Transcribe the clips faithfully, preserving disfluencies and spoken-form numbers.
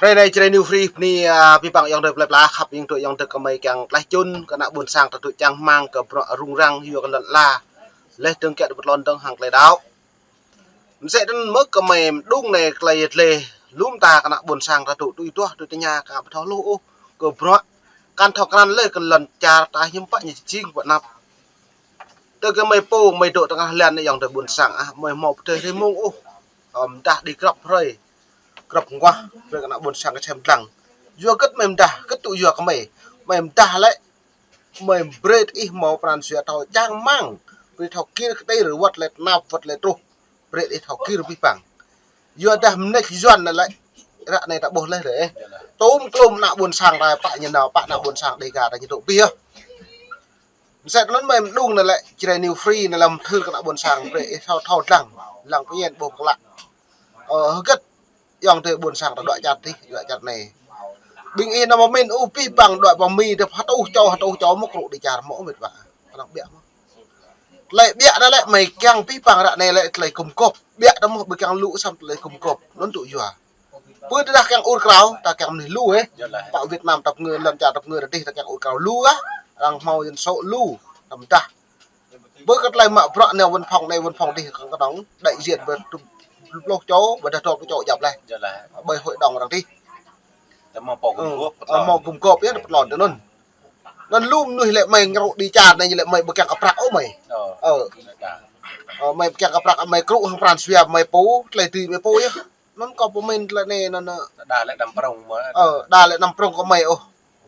Hrơi anai Jrai New Free bơni, a, abih bang ayŏng adơi plơi pla, khăp ing tui ayŏng adơi kơmơi kiăng tlaih čun kơ ană ƀôn sang ta tŭ čang rơmang kơ bruă rŭng răng yua kơ lŏn ala. Laih dơ̆ng kiăng dŏ pơtlôn dơ̆ng hăng tơlơi đaŏ. Mơsĕ anŭn mơ̆ kơmơi mơđung anai tơlơi yet lĕ lŏm ta kơ ană ƀôn sang ta tŭ tui tuah tui tơña kơ ƀu thâo hluh ôh kơ bruă kăn thâo krăn lĕ kơ lŏn čar ta hiư̆m pă ñu jing pơ anăp. Tơ kơmơi pô, kơmơi dŏ tơngah lăn ayŏng adơi ƀôn sang ah, kơmơi hmâo pơdơi hrơi mông ôh. Ơ, mơdah đĭ grăp hrơi, grăp mơguah, brơi kơ ană ƀôn sang kơčem dlăng. Yua hơget kơmơi mơdah, hơget tŭ yua kơmơi. Kơmơi mơdah lĕ, kơmơi brơi ih hmâo pran jua thâo čang rơmang, brơi thâo kir kơtir, wơ̆t lĕ tơnap, wơ̆t lĕ truh. Brơi ih thâo kir abih bang. Yua dah mơneč Yuan anai lĕ, ră anai ta ƀuh laih rê. Tôm klôm ană ƀôn sang ta pă ñu nao, pă ană ƀôn sang Đêga ta ñu dŏ abih yơh. Mơsĕ anŭn kơmơi mơđung anai lĕ, Jrai New Free anai lăm thưr kơ ană ƀôn sang brơi ih thâo thâo dlăng, dlăng pơñen ƀuh pơklă. Ơ, hơget ayŏng adơi ƀôn sang ta dŏ čar adih, dŏ čar anai. Ƀing ih nao pơmĭn ôh abih bang dŏ pơ Mi ta hơtuh čô, hơtuh čô mơ̆ krŭ đĭ čar mơ̆ mĕt wa. Kơnơ̆ng ƀiă mơ̆. Tơlơi ƀiă anai lĕ kơmơi kiăng abih bang ră anai lĕ tơlơi gum gôp. Ƀiă ta mơ̆ ƀu kiăng lu samơ̆ tơlơi gum gôp. Anŭn tŭ yua. Pơ tơdah kiăng ur krao, ta kiăng mơnuih lu, ơ. Pơ Việt Nam ta pơngơ, lŏn čar ta pơngơ adih ta kiăng ur krao lu ah. Arăng hmâo dân số lu. Ta mơdah. Pơ kơ tơlơi mă bruă nao văn phòng anai văn phòng adih kơnơ̆ng kơnơ̆ng đại diện pơ pluh čô, pơdah dua pluh čô djŏp laih. Ƀơi hội đồng arăng adih. Tơ mơ̆ pô gum gôp, ơ, pơtlôn. Hmâo gum gôp yơh, pơtlôn tui anŭn. Anŭn lu mơnuih lĕ kơmơi krŭ đĭ čar anai lĕ kơmơi ƀu kiăng kơ prăk ôh kơmơi. Ơ. Ơ. Kơmơi ƀu kiăng kơ prăk, kơmơi krŭ hăng pran jua kơmơi pô, tơlơi tui kơmơi pô yơh. Anŭn kâo pơmĭn tơlơi anai anŭn. Đa lĕ anăm prŏng mơ̆. Ơ, đa lĕ anăm prŏng kơ kơmơi ôh.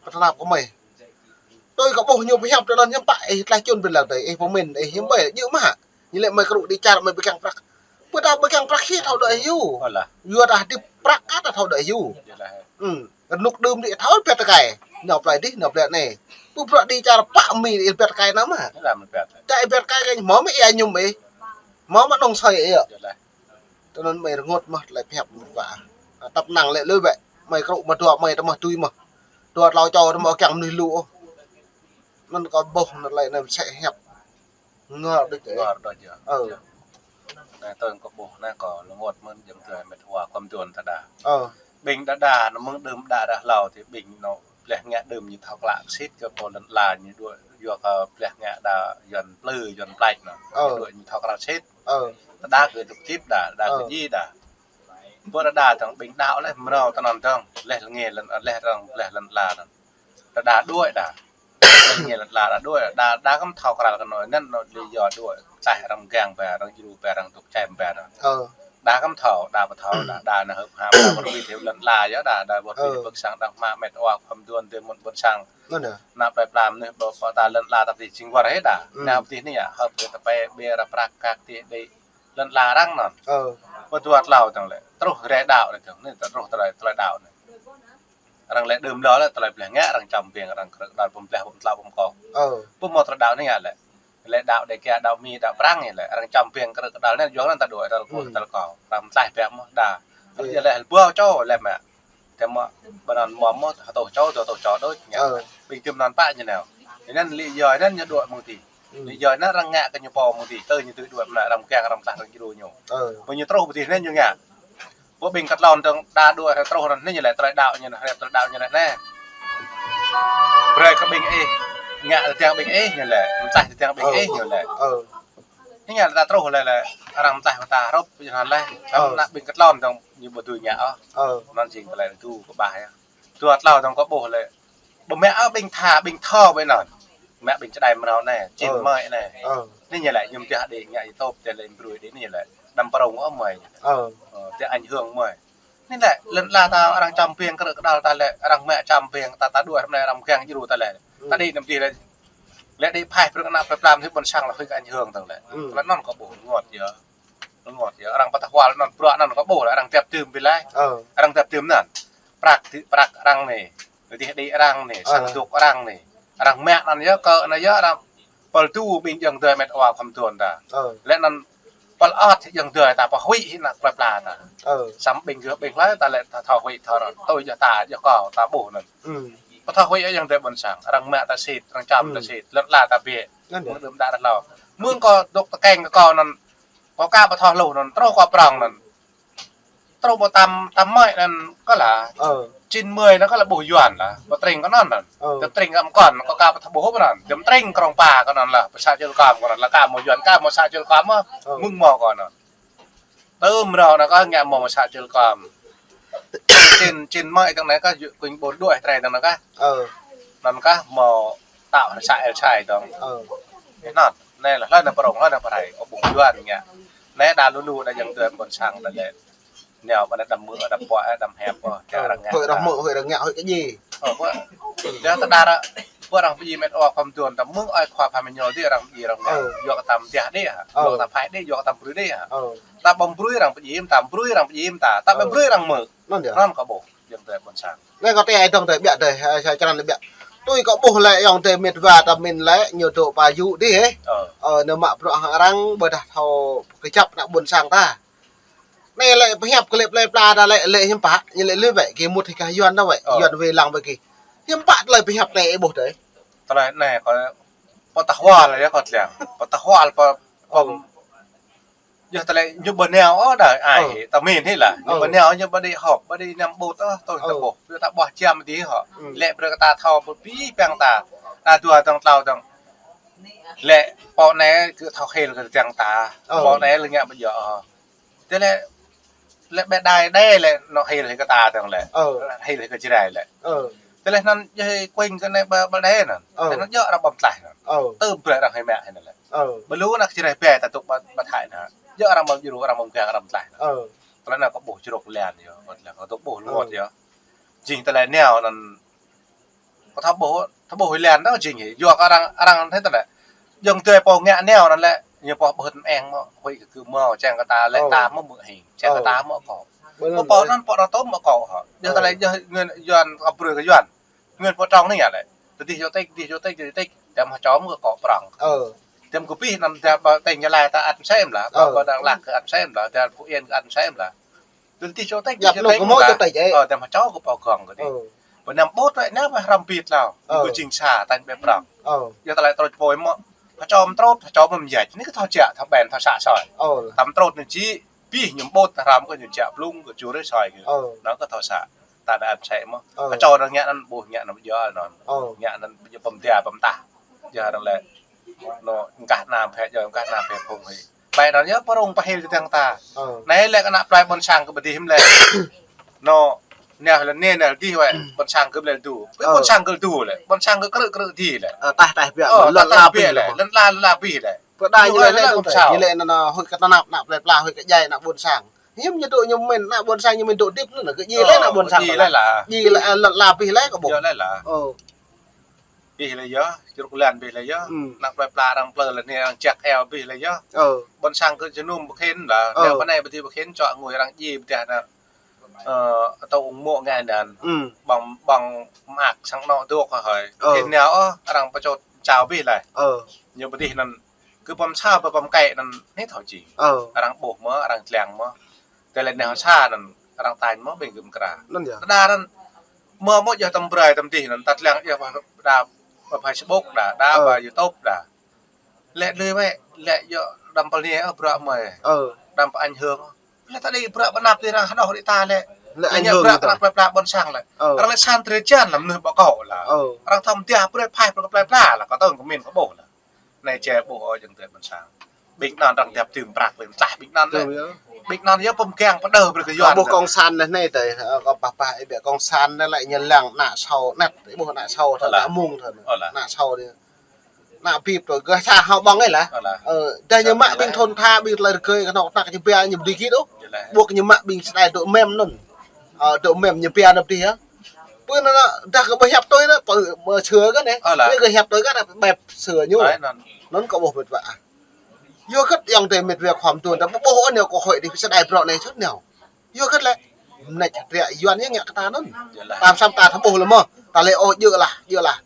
Pơtơnap kơ kơmơi. Tui kâo ƀuh ñu pơhiăp tui anŭn hiư̆m pă ih tlaih čun ƀơi lŏn tơi, ih pơmĭn, ih hiư̆m ƀơi, djơ̆ mơ̆ hă. Ñu lĕ kơmơi krŭ đĭ čar kơmơi ƀu kiăng prăk. Pơ ta ƀu kiăng prăk hĭ thâo dŏ ih yua. Yua dah hơdip prăk kơ ta thâo dŏ ih yua. Rơnŭk đưm đĭ thâo ƀiă tơkai. Nao plơi adih, nao plơi anai. Pơ bruă đĭ čar pă Mi ih ƀiă tơkai nao mơ̆. Čar ƀiă tơkai kơ ñu hmâo mơ̆ ia ñum ih. Hmâo mơ̆ nong sơi ih yơh. Tui anŭn kơmơi rơngot mơ̆ tơlơi pơhiăp mơ̆ wa. Tăp năng lĕ lui bĕ. Kơmơi krŭ mơ̆ dua kơmơi ta mơ̆ tui mơ̆. Dua tlâo čô ta mơ̆ kiăng mơnuih lu ôh. Anŭn kâo ƀuh anŭn tơlơi anai mơsĕ hiăp. Ngor đôč yơh. Ngor đôč yơh. Ơ. Anai tơl kâo ƀuh anai kâo rơngot mơ̆n jơ̆ng tơlơi mĕt wa khŏm tuan ta đa. Ơ. Ƀing đa đa anŭn mơ̆ng đưm đă đa hlâo tơ ƀing anŭn pleh ngă đưm ñu thâo klă sĭt kơ pô lŏn ala ñu dŏ yua kơ pleh ngă đa Yuan plư, Yuan plač anŭn. Ơ. Ñu dŏ ñu thâo klă sĭt. Ơ. Ta đa kơ dŏ hơdip đa, đa kơ djai đa. Pơ đa đa tơ̆ng ƀing đaŏ laih mrâo tơ anŭn tơ̆ng, laih lĕ ngă lŏn, laih arăng, laih lŏn ala anŭn. Đa đa đuaĭ đa. Laih ngă lŏn ala đa đuaĭ, đa, đa kơ̆m thâo krăl kơ anŭn, anŭn, anŭn lý do đuaĭ, tlaih arăng mgang bĕ, arăng djru bĕ, arăng dŏ čem bĕ đa. Ơ. Đa kơ̆m thâo, đa ƀu thâo, đa, đa nao hơ̆p hăm, đa ƀu ruai tui lŏn ala yơh đa, đa ƀu ruai tui pơ̆k sang đa mă mĕt wa khŏm tuan tơ mơ̆n ƀôn sang. Anŭn yơh. Ană plơi pla anai ƀu, ƀu ta lŏn ala ta pơtih jing wơr hĭ đa. Ơ. Nao pơtih anai yơh, hơ̆p tơ pĕ ƀiă ră prăk kăk tih đĭ. Lŏn ala arăng anŭn. Ơ. Pơ dua tlâo tơ̆ng lĕ. Truh rai đaŏ anai tơ̆ng. Anai ta truh tơlơi, tơlơi đaŏ anai. Arăng lĕ đưm đă lĕ tơlơi pleh ngă arăng čăm ƀing arăng krư̆ kơđăl pơm pleh pơm tlâo pơm kâo. Ơ. Pơ mơ̆ tơlơi đaŏ anai ngă lĕ. Lĕ đaŏ Đêga, đaŏ Mi, đaŏ Prăng anai lĕ. Arăng čăm ƀing krư̆ kơđăl anai yua anŭn ta đuaĭ tơl kâo, tơl kâo. Arăng mơtlaih biă mơ̆ đa. Ơ. Lĕ hlơi ƀu čô lĕ mă. Tơma ƀơi anŭn mơ̆ mơ̆ hơtuh čô, dua hơtuh čô đôč ngă. Ơ. Ƀing tơm anŭn pă ñu nao. Anŭn lý do anŭn ñu đuaĭ mơ̆ng adih. Ơ. Lý do anŭn arăng ngă kơ ñu pô mơ̆ng adih, tơl ñu tui đuaĭ mơ̆n arăng mgang, arăng mơtlaih, arăng djru ñu. Ơ. Pơ ñu truh pơ adih anŭn ñu ngă. Pơ ƀing kơtlon tơ̆ng đa đuaĭ truh anŭn anai ñu lĕ tơlơi đaŏ ñu anŭn, tơlơi đaŏ ñu anŭn anai. Brơi kơ ƀing ih ngă tơdang ƀing ih ñu lĕ, mơtlaih tơdang ƀing ih ñu lĕ. Ơ. Anai ngă ta truh lĕ lĕ arăng mơtlaih ta hrup ñu anŭn lĕ. Ơ. Samơ̆ ană ƀing kơtlon tơ̆ng ñu ƀu dưi ngă ôh. Ơ. Anŭn jing tơlơi tŭ kơ ƀah yơh. Dua tlâo tơ̆ng kâo ƀuh lĕ. Ƀu mă ôh ƀing tha, ƀing thâo ƀơi anŭn. Mă ƀing čơđai mrâo anai, čin mơi anai. Ơ. Anai ñu lĕ ñu mơ̆ djă đĭ ngă YouTube tơ lĕ brơi đĭ anai lĕ. Đăm prŏng ôh mơi. Ơ. Ơ, tơ ảnh hưởng mơi. Anai lĕ, lŏn ala ta arăng čăm ƀing krư̆ kơđăl ta lĕ, arăng mă čăm ƀing ta, ta đuaĭ hrŏm anai arăng mgang djru ta lĕ. Ơ. Ta đĭ anăm đĭ lĕ. Lĕ đĭ phaih brơi kơ ană plơi pla tơ ƀôn sang lĕ hơi kơ ảnh hưởng tơ̆ng lĕ. Ơ. Tơlơi anŭn kâo ƀuh rơngot yơh. Rơngot yơh, arăng pơtah wal anŭn, bruă anŭn kâo ƀuh lĕ, arăng djăp tơm ƀi lĕ. Ơ. Arăng djăp tơm anŭn. Prăk, tơ prăk arăng anai. Adih đĭ arăng anai, sang dŏ arăng anai. Arăng mă anŭn yơh, kơ anŭn yơh, arăng pơl tŭ ƀing ayŏng adơi mĕt wa khŏm tuan ta. Ơ. Lĕ anŭn pơl ơ̆t ayŏng adơi ta pơhuĭ hĭ ană plơi pla ta. Ơ. Samơ̆ ƀing gơ̆ ƀing hlơi ta lĕ ta thâo huĭ thâo anŭn. Tui yơh ta yơh kâo ta ƀuh anŭn. Ơ. Pơtah huĭ ayŏng adơi ƀôn sang, arăng mă ta sĭt, arăng čăm ta sĭt, lŏn ala ta biă. Anŭn yơh. Mơ̆ng đưm đă đa hlâo. Mơ̆ng kâo dŏ tơkeng kơ kâo anŭn, kâo ka pơtah hluh anŭn, truh kâo prŏng anŭn. Truh ƀu tam, tam mơi anŭn kơ lah. Ờ. Chín mươi anŭn kơ lah ƀuh Yuan lah. Ƀu tring kơ anŭn anŭn. Ờ. Tơm tring kơ mơkŏn, kơ ka ƀu thâo ƀuh ôh anŭn. Tơm tring krong pa kơ anŭn lah. Pơ să Čư̆ Lơkom kơ anŭn lah. Ka mơ̆ Yuan, ka mơ̆ să Čư̆ Lơkom mơ̆. Ờ. Mơ̆ng mơ̆ kơ anŭn. Tơm rŏ anŭn kơ ngă mơ̆ mơ̆ să Čư̆ Lơkom. Chín, chín mơi tơng anai kơ kuing ƀôn đuaĭ trai tơng anai kơ. Ờ. Anŭn kơ mơ̆ tao rơsai el sai dong. Ờ. Anŭn, anai lah, hlơi anŭn prong, hlơi anŭn pơrai, kơ ƀuh Yuan ngă. Anai đa lu lu đa yang tơm ƀôn sang đa lĕ. Nao ƀơi anai đăm mơ̆, đăm pơ̆, đăm hiăp, kơ arăng ngă. Hơi arăng mơ̆, hơi arăng ngă, hơi kơ djai. Ơ, pơ̆. Yua tơdah ră, pơ̆ arăng pơdjai met wa khŏm tuan, tơm mơ̆ng ơi khua pha mơño dih arăng pơdjai arăng ngă. Ơ. Yua kơ tam tiah dih hă. Ơ. Yua kơ tam phai dih, yua kơ tam brui dih hă. Ơ. Tam ƀăm brui arăng pơdjai, tam brui arăng pơdjai, tam ƀăm brui arăng mơ̆. Anŭn yơh. Anŭn kơ ƀuh, yang tơm ƀôn sang. Anai kơ tơm ai dong tơm biă tơm, hai, hai črăn tơm biă. Tui kơ ƀuh lĕ yang tơm met wa tơm min lĕ, ñu dŏ pơ yŭ dih, ơ. Ơ. Ơ, ñu mă bruă hăng arăng, ƀôdah thâo kơjăp ană ƀôn sang ta. Anai lĕ pơhiăp kơ lĕ plơi pla ta lĕ, lĕ hiư̆m pă, ñu lĕ lui wĕ, gih mŭt hĭ kơ Yuan ta wĕ, Ơ. Yuan wai lăng wĕ gih. Hiư̆m pă tơlơi pơhiăp anai ih ƀuh tơl. Tơlơi anai kơ, pơtah wal yơh kơ tlang. Pơtah wal pơ, pơ, Ơ. Yua tơlơi ñu ƀu nao ôh đa ai, Ơ. Tơm min hĭ lah. Ñu Ơ. Ƀu nao, ñu ƀu đĭ họp, ƀu đĭ năm ƀut ôh, tui Ơ. Ta ƀuh. Yua ta ƀuh jam dih hŏ. Ừ. Lĕ brơi kơ ta thâo pơpĭ păng ta. Ta dua dong tlâo dong. Lĕ pô anai kơ thâo hil kơ tơm ta. Ơ. Pô anai lĕ ngă ƀu djơ̆ hŏ. Tơlơi lĕ ƀĕ đai đe lĕ anŏ hil hĭ kơ ta dong lĕ. Ơ. Hil hĭ kơ Jrai lĕ. Ơ. Tơlơi anŭn yơh kuing kơ anai ƀa, ƀa đe anŭn. Ơ. Tơlơi anŭn yơh arăng ƀăm tlaih anŭn. Ơ. Tơm brơi arăng hĭ mă hĭ anŭn lĕ. Ơ. Ƀu lu anăk Jrai ƀe ta tŭk ƀa, ƀa thai anŭn. Yơh arăng ƀăm djru, arăng ƀăm kiăng, arăng ƀăm tlaih anŭn. Ơ. Tơlơi anŭn kơ ƀuh jrŏk lan yơh, kơ tơlơi kơ tŭk ƀuh Ơ. Luăt yơh. Jing tơlơi nao anŭn kơ thâo ƀuh, thâo ƀuh hĭ lan dong jing hĭ. Yua kơ arăng, arăng thâo tơlơi. Jing tui pô ngă nao anŭn lĕ, ñu pô ƀuh hơt mơeng mơ̆, huĭ kơ kơ mơ̆, čang kơ ta lĕ Ơ. Ta mơ̆ mơ̆ hĭ, čang kơ Ơ. Ta mơ̆ kơ. Ƀu lu pô anŭn pô anŭn tơm mơ̆ kơ hŏ. Yua Ơ. Tơlơi yua Yuan kơ brơi kơ Yuan. Nguyên pô trong anai ngă lĕ. Tơdih yua tĕk, tơdih yua tĕk, tơdih tơdih tĕk. Tơm hơčôm kơ kơ prong. Ơ. Tơm kơ pih anŭn tơm ƀa tơm Gia Lai ta ăt sem lah. Ơ. Ƀa, ƀa Dak Lak kơ ăt sem lah. Tơm Phú Yên kơ ăt sem lah. Tơm tơdih yua tĕk, yap tơdih yua tĕk anŭn kơ mơ̆ lah. Tơm hơčôm kơ pô gong kơ tơdih. Ơ. Ƀu năm ƀut wĕ, nao ƀa hrăm pit hlâo. Ơ. Kơ jing sa, tañ ƀe prong. Ơ. Yua tơlơi trôč pô mơ̆. Hơčôm trôč, hơčôm mơ̆ mơyăč. Anai kơ thâo čă, thâo ƀen, thâo să soi. Ơ. Tơm trôč anai či, pih ñu ƀut hrăm kơ ñu čă blung kơ čur soi kơ. Ơ. Anŭn kơ thâo să. Ta đa ăt sem mơ̆. Ơ. Kơ čô arăng ngă anŭn ƀuh ngă anŭn ƀu djơ̆ anŭn. Ơ. Ngă anŭn ƀu djơ̆ pơm dia pơm tah. Yua arăng lĕ. Anŭn ngă anăm phe djơ̆, ngă anăm phe phung hĭ. Ƀai anŭn yơh prong pơhil tơdang ta. Ơ. Anai lĕ kơ ană plơi ƀôn sang kơ ƀu dih mơ̆ lĕ. Anŭn, nao lĕ anai nao dih wĕ, ƀôn sang kơ mơ̆ lĕ dŭ. Ơ. Ƀôn sang kơ dŭ lĕ, ƀôn sang kơ krư̆ krư̆ dih lĕ. Ơ, tah tah biă, ơ, lŏn tah la tah biă pih lĕ, lĕ. Lŏn la la pih lĕ. Pơđai ñu lĕ anŭn tơm tơl, ñu lĕ anŭn, anŭn, hơi kơ tơnap, ană plơi pla, hơi kơ djai, ană ƀôn sang. Hiư̆m ñu dŏ ñu mĭn, ană ƀôn sang ñu mĭn dŏ hơdip anŭn, kơ djai lĕ ană ƀôn sang. Ơ, djai lĕ lah. Djai lĕ, ơ, lŏn la pih lĕ kơ ƀuh. Djai lĕ lah. Ơ. Pih lĕ yơh, jrŏk lan pih lĕ yơh. Hmm. Ană plơi pla arăng plơi lĕ anai arăng čăk eo pih lĕ yơh. Ơ. Ƀôn sang kơ jơnum ƀu khĭn lah. Ơ. Anai ƀu anai ƀu dih ƀu khĭn čŏk ngui arăng djai ƀu dih anŭn. Ơ, atâo ung mô̆ ngă anŭn. Hmm. Ƀơ̆ng, ƀơ̆ng mơak sang anŏ dŏ kơ hơi. Ơ. Khĭn nao ôh, arăng pơčot čao pih lĕ. Ơ. Ñu ƀu dih anŭn. Kơ pơm sa pơm kĕ anŭn anai thâo jing. Ơ. Arăng ƀuh mơ̆, arăng tlang mơ̆. Tơlơi nao sa anŭn arăng tañ mơ̆ ƀing gơ̆m kra. Anŭn yơh. Tơdah anŭn mơ̆ mơ̆ yơh tơm brơi tơm dih anŭn ta tlang yơh ƀa, đa ƀa Facebook đa, đa ƀa YouTube đa. Lĕ lui wĕ, lĕ yơh đăm pơl anai ôh bruă mơi. Ơ. Đăm pơ-ảnh hưởng. Lĕ ta đĭ bruă pơnap dih arăng hơđoh đĭ ta lĕ. Lĕ ảnh hưởng bruă kơ ană plơi pla ƀôn sang lĕ. Ơ. Arăng lĕ san drơi jăn lăm mơnuih ƀu kơ lah. Ơ. Arăng thâo mơ̆ dia brơi phai brơi kơ plơi pla lah, kơ tơng kơ min kơ ƀuh lah. Anai či ƀuh ôh jing tơm ƀôn sang. Ƀing anŭn arăng djăp tơm prăk ƀing tlaih ƀing anŭn lĕ. Tơm yơh. Ƀing anŭn yơh pơm kiăng pơđơr brơi kơ Yuan. Ƀuh kông san anai tơl, ơ, kơ pah pah ih ƀuh kông san anai lĕ ñu lăng ană sâu anăt, ƀuh ană sâu thâo, ană mơ̆ng thâo. Ơ lah. Ană sâu anai. Ană bip tơl gah sa hao ƀơ̆ng ih lah. Ơ lah. Ơ, dah ñu mă ƀing thôn tha ƀing tơlơi rơgơi kơ anŏ tăk ñu pia ñu ƀu dih git ôh. Ƀuh ñu mă ƀing sơđai dŏ mem anŭn. Ơ, dŏ mem ñu pia anŭn ƀu dih hă. Pơ anŭn dah kơ ƀu hiăp tui anŭn, ƀu sửa kơ anai. Ơ lah. Ñu kơ hiăp tui kơ anŭn, ƀĕp sửa ñu. Anŭn kơ ƀuh met wa. Yua kơ ayŏng adơi met wa khŏm tuan ta ƀu ƀuh ôh nao kơ hơi dih sơđai bruă anai sut nao. Yua kơ lĕ. Mơneč hơdră Yuan ñu ngă kơ ta anŭn. Tam sam ta thâo ƀuh lĕ mơ̆. Ta lĕ ôh djơ̆ lah, djơ̆ lah.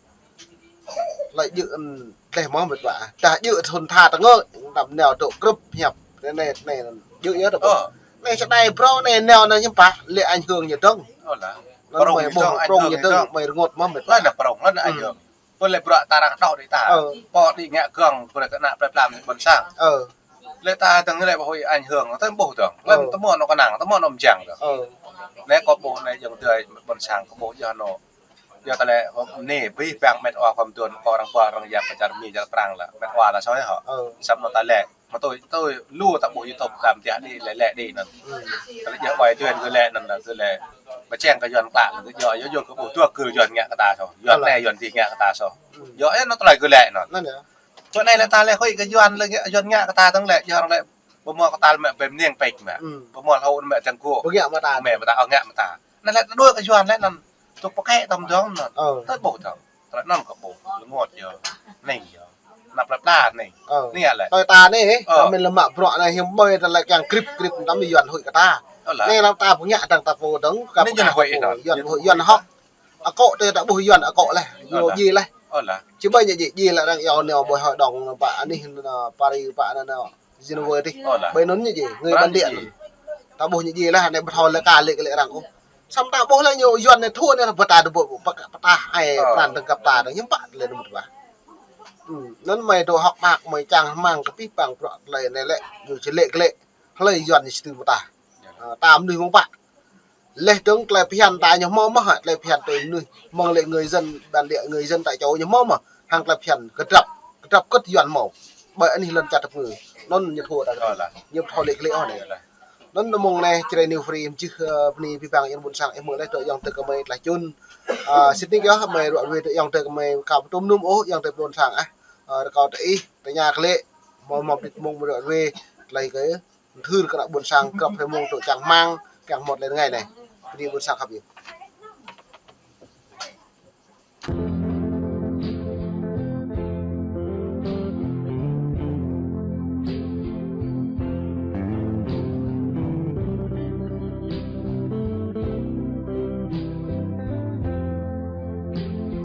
Lĕ djơ̆, ưm, dleh mơ̆ met wa. Dah djơ̆ thun tha ta ngă, tam nao dŏ krưp hiăp. Anai, anai, anai, djơ̆ yơh ta ƀuh. Ơ. Anai sơđai bruă anai nao anai hiư̆m pă, lĕ ảnh hưởng ñu dong. Ơ lah. Anŭn prong mơi ñu ƀuh dong, prong ñu dong, mơi rơngot mơ̆ met wa. Lah anai prong, lah anai ảnh hưởng. Pơ lĕ bruă ta arăng hơđoh đĭ ta. Ơ. Pô đĭ ngă gơ̆ng, pơ lĕ kơ ană plơi pla ƀôn sang. Ơ. Lĕ ta tơ̆ng lĕ ƀu huĭ ảnh hưởng, tơ̆ng ƀuh tơ̆ng. Lĕ tơmŏ nô kơnang, tơmŏ nô mjang tơ̆ng. Nê kơ ƀuh nê jơ̆ng tơlơi ƀôn sang kơ ƀuh yơh nô. Yơh tơlơi nê bih bang met wa khom tuan kơ arăng ƀuh arăng yap pơ čar Mi čar Prang lĕ. Met wa lĕ soi hŏ. Săp nô ta lĕ. Mă tui, tui lu ta ƀuh YouTube tam tiah đi lĕ lĕ đi năn. Tơlơi yơh ƀai tuan kơ lĕ năn năn kơ lĕ. Pơčeng kơ Yuan klă năn kơ yơh yơh yơh kơ ƀuh tuak kơ Yuan ngă kơ ta soh. Yuan nê Yuan dih ngă kơ ta soh. Yơh yơh nô tơlơi kơ lĕ năn. Čô anai lĕ ta lĕ huĭ kơ Yuan lĕ, Yuan ngă kơ ta tơ̆ng lĕ, Yuan lĕ, ƀu mơ̆ kơ ta lĕ mă bem niêng pĕč mă. Ƀu mơ̆ hơô mă tơ̆ng gô. Ƀu ngă mă ta. Mă mă ta, ơ, ngă mă ta. Anai lĕ ta đuaĭ kơ Yuan lĕ năn. Tŭ pơkĕ tơ̆ng dơ̆ng năn. Tơ̆ ƀuh tơ̆ng. Tơlơi năn kơ ƀuh. Lơngot yơh. Ning yơh. Năp lăp đa ning. Ning lĕ. Tơlơi ta anai, ta mĭn lĕ mă bruă anai hiư̆m ƀơi tơlơi kiăng krip krip tăm Yuan huĭ kơ ta. Anai lăm ta ƀu ngă tơ̆ng ta pô tơ̆ng. Kơ Yuan huĭ, Yuan huĭ, Yuan hŏk. Akŏ tơ ta ƀuh Yuan akŏ leh, ñu ji leh. Či ƀai ñu ji, ji leh arăng yua neo ƀơi hội đồng pă anih năn, pari pă năn, Geneva tih. Ƀơi nŭn ñu ji, người bản địa nŭn. Ta ƀuh ñu ji leh, anai ƀu thâo lĕ ka lĕ kơ lĕ arăng ôh. Săm ta ƀuh leh ñu Yuan anai thua anai pơtă dơbŭ, pơtă ai pran tơ̆ng kơ ta tơ̆ng hiư̆m pă lĕ nŭn mơ̆ ta ƀuh. Nŭn mơi dŏ hŏk mă, mơi čang hmang kơ pih pang bruă tơlơi anai lĕ, ñu či lĕ kơ lĕ, hlơi Yuan ñu či tui mơ̆ ta. Ơ, ta mơnuih mơ̆ng pă. Leh dơ̆ng tơlơi phiăn ta ñu hmâo mơ̆ hă, tơlơi phiăn tui mơnuih, mơ̆ng lĕ người dân bản địa, người dân tại chỗ ñu hmâo mơ̆, hăng tơlơi phiăn kơdrăp, kơdrăp kơ̆t Yuan hmâo. Ƀơi anih lŏn čar tơpơ̆ng. Nŭn ñu thua ta kơdrăp. Ñu thâo lĕ kơ lĕ ôh anai. Nŭn mơ̆ng anai, Jrai New Free mơčih, ơ, bơni pih pang yơh ƀôn sang, ih mơ̆ leh tơ yŏng tơ kơ mơi tlah čun. Ơ, sĭt nik yơh, mơi ruă ruê tơ yŏng tơ kơ mơi ka pơtŭm nŭm ôh, yŏng tơ ƀôn sang ah. Ơ, rơkâo tơ ih, tơña kơ lĕ, mơi mơ̆ pit mơ̆ng mơi ruă ruê, tơlơi kơ Mthưr kơ ană ƀôn sang krăp hrơi mông tŏ čang hmang, kiăng hmâo tơlơi rơngai anai. Bơni ƀôn sang khăp yơh.